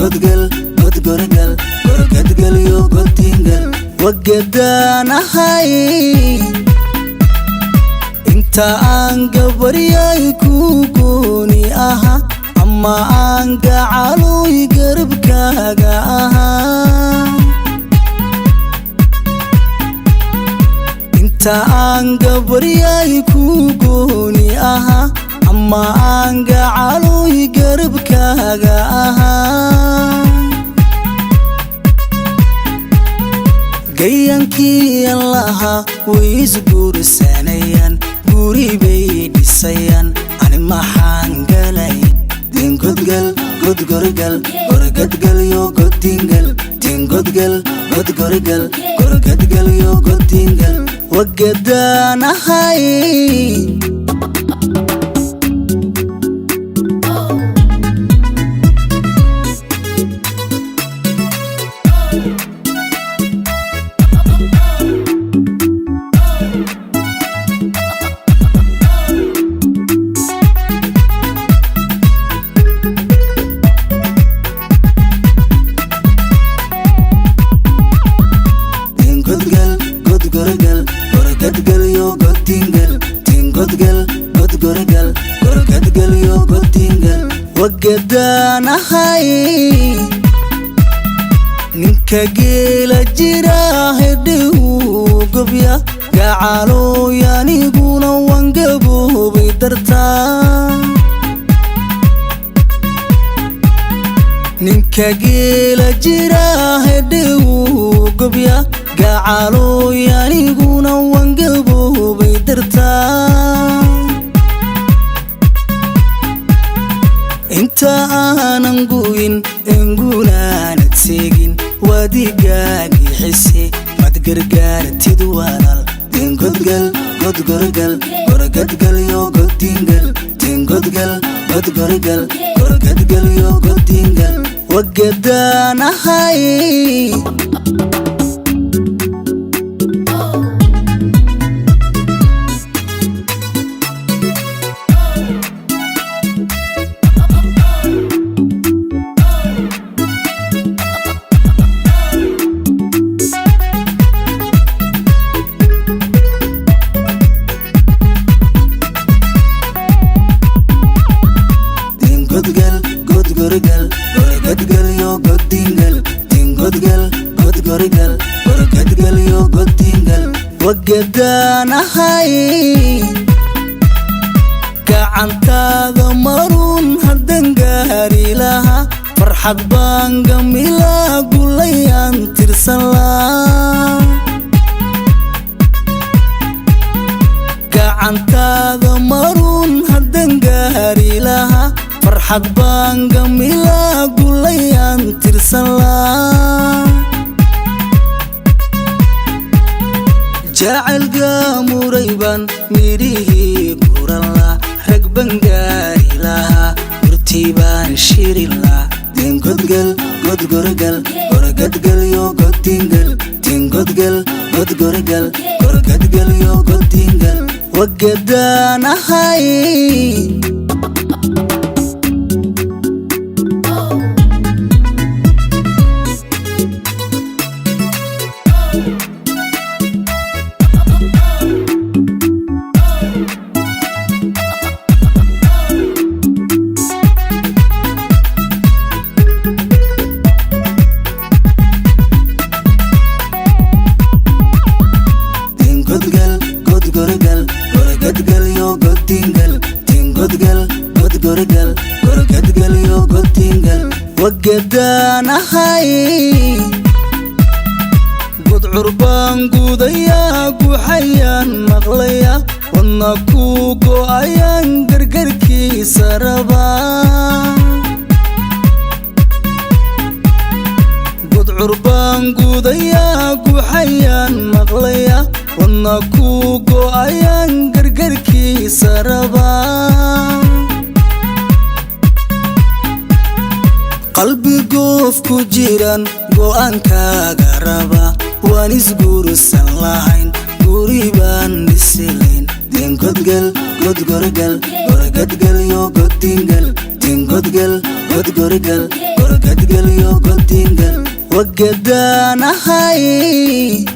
Tingodgal, godgorgal, gorgadgalyo, godingal, wagadaanahay. Inta aan gabaryay ku gooni ahaa ama aan gacaloy garabkaaga ahaa. Inta aan gabaryay ku gooni ahaa ama aan gacaloy garabkaaga ahaa. Gayankii lahaa way isguursanayaan, guri bay dhisayaan, ani maxaan galay? Tingodgal, godgorgal, gorgadgalyo, godingal, tingodgal, godgorgal, gorgadgalyo, godingal, wagadaanahay. Tingodgal, godgorgal, gorgadgalyo, godingal, tingodgal, godgorgal, gorgadgalyo, godingal, wagadaanahay. Ninka geela jira hedhiw gobya gacalooy, aniguna waan gaboobay dartaa. Ninka geela jira hedhiw gobya gacalooy, aniguna waan gaboobay dartaa. Inta aanan guyin engunaanad seegin, wadigaagii xise mad gargaartid walaal. Tingodgal, godgorgal, gorgadgalyo, godingal, tingodgal, godgorgal, gorgadgalyo, godingal, wagadaanahay. Tingodgal, godgorgal, gorgadgalyo, godingal, tingodgal, godgorgal, gorgadgalyo, godingal, wagadaanahay. Gacantaada maruun haddan gaari lahaa, farxad baan gamilaa, gulayaan tirsan lahaa. Gacantaada maruun haddan gaari lahaa, farxad baan gamilaa, gulayaan tirsan lahaa. Jacayl gaamuray baan midhihii guran laa, rag baan gaari lahaa, gurtii baan shiri laa. Tingodgal, godgorgal, gorgadgalyo, godingal, tingodgal, godgorgal, gorgadgalyo, godingal, wagadaanahay. Tingodgal, godgorgal, gorgadgalyo, godingal, tingodgal, godgorgal, gorgadgalyo, godingal, wagadaanahay. Gudcur baan gudayaa, guxayaan maqlaya, wadna ku go'ayaan gargarkiisa rabaa. Gudcur baan gudayaa, guxayaan maqlaya, wadna ku go'ayaan gargarkiisa rabaa. Qalbi goof ku jiran go'aankaaga raba, waan isguursan lahayn, guri baan dhisilayn. Tingodgal, godgorgal, gorgadgalyo, godingal, Godin godgal, godgorgal, gorgadgal yo godingal, wagadaanahay.